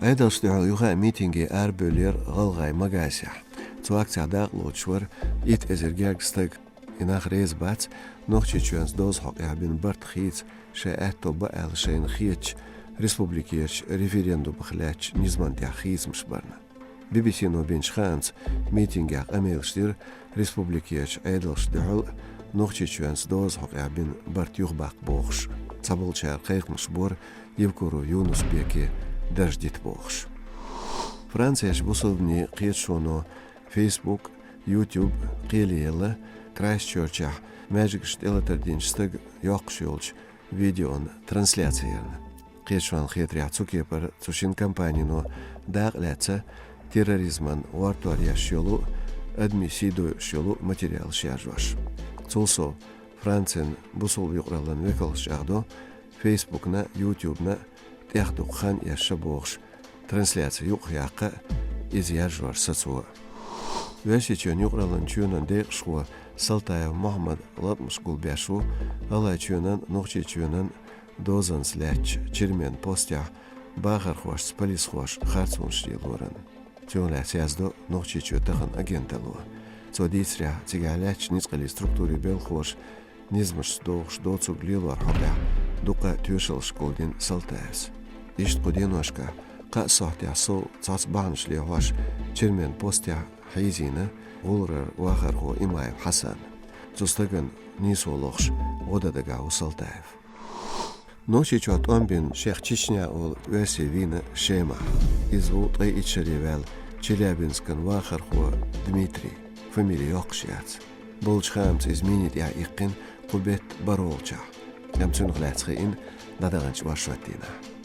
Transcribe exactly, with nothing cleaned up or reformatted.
Ӏедалшта дуьхьал юха а митинге арабевллера гӀалгӀай Магасехь. Цу акцехь дакъа лоцуш вара итт эзар гергга стаг. И нах реза бац Нохчийчоьнца дозан хьокъехь бина барт хийца шайн аьтто бан аьлла шайна хетачу республикерчу референдумах лаьттачу низамна тӀехь хийцамаш барна. Би-би си-но бинчу хаамца, митингехь къамелаш дира республикерчу Ӏедалшна дуьхьал а, Нохчийчоьнца дозан хьокъехь бина барт юхабаккха бохуш. Цхьаболчара кхайкхамаш бора Евкуров Юнус-Беке дарж дита бохуш. Францерчу бусалбанийн кхеташоно Facebook, YouTube кхеле елла, Крайстчерчехь маьждигашна тӀелатар динчу стага йоккхуш йолчу видеон трансляци ярна. Кхеташонна хетарехь, цу кепара цу шина компанино дакъа лаьцна терроризман гӀортор еш йолу а, адамийн сий дойуш йолу а материалаш яржош. Цул сов, Францин бусалба юкъараллин векалша чӀагӀдо, Facebook-на, YouTube-на тӀех дукха хан эшна бохуш, трансляци юкъахъяккха а, иза яржор сацо а. Оьрсийчоьнан юкъараллин чоьнан декъашхо Салтаев Мухьаммад латкъамаш гулбеш ву ГӀалгӀайчоьнан, Нохчийчоьнан дозанца лаьттачу Чермен постехь бахархошца полисхоша харцонаш лелоран. Цунах лаьцна яздо Нохчийчоь тахана агенталло. Цо дийцарехь, цигахь лаьттачу ницкъаллин структурийн белхалоша низамашца догӀуш доцург лелоран хьокъехь дуккха а тоьшаллаш гулдина Салтаевс. Иштта кху деношкахь кхаа сохьтехь сов цхьацца бахьанаш лехьош Чермен постехь хьийзийна гӀуллакхара вахархо Имаев Хьасан. Цу стагана нийсо лохуш гӀо дан дагахь ву Салтаев. Нохчийчохь тӀом бина шех Чечня олу оьрси вийна Шемахь. Иза ву ткъе итт шаре ваьлла Челябинскан вахархо Дмитрий, фамили йоккхуш яц. Болчу хаамца, иза мини тӀехь иккхина кху беттан бархӀолгӀачохь, амма цунах лаьцна хиъна дӀадаханчу оршот дийнахь.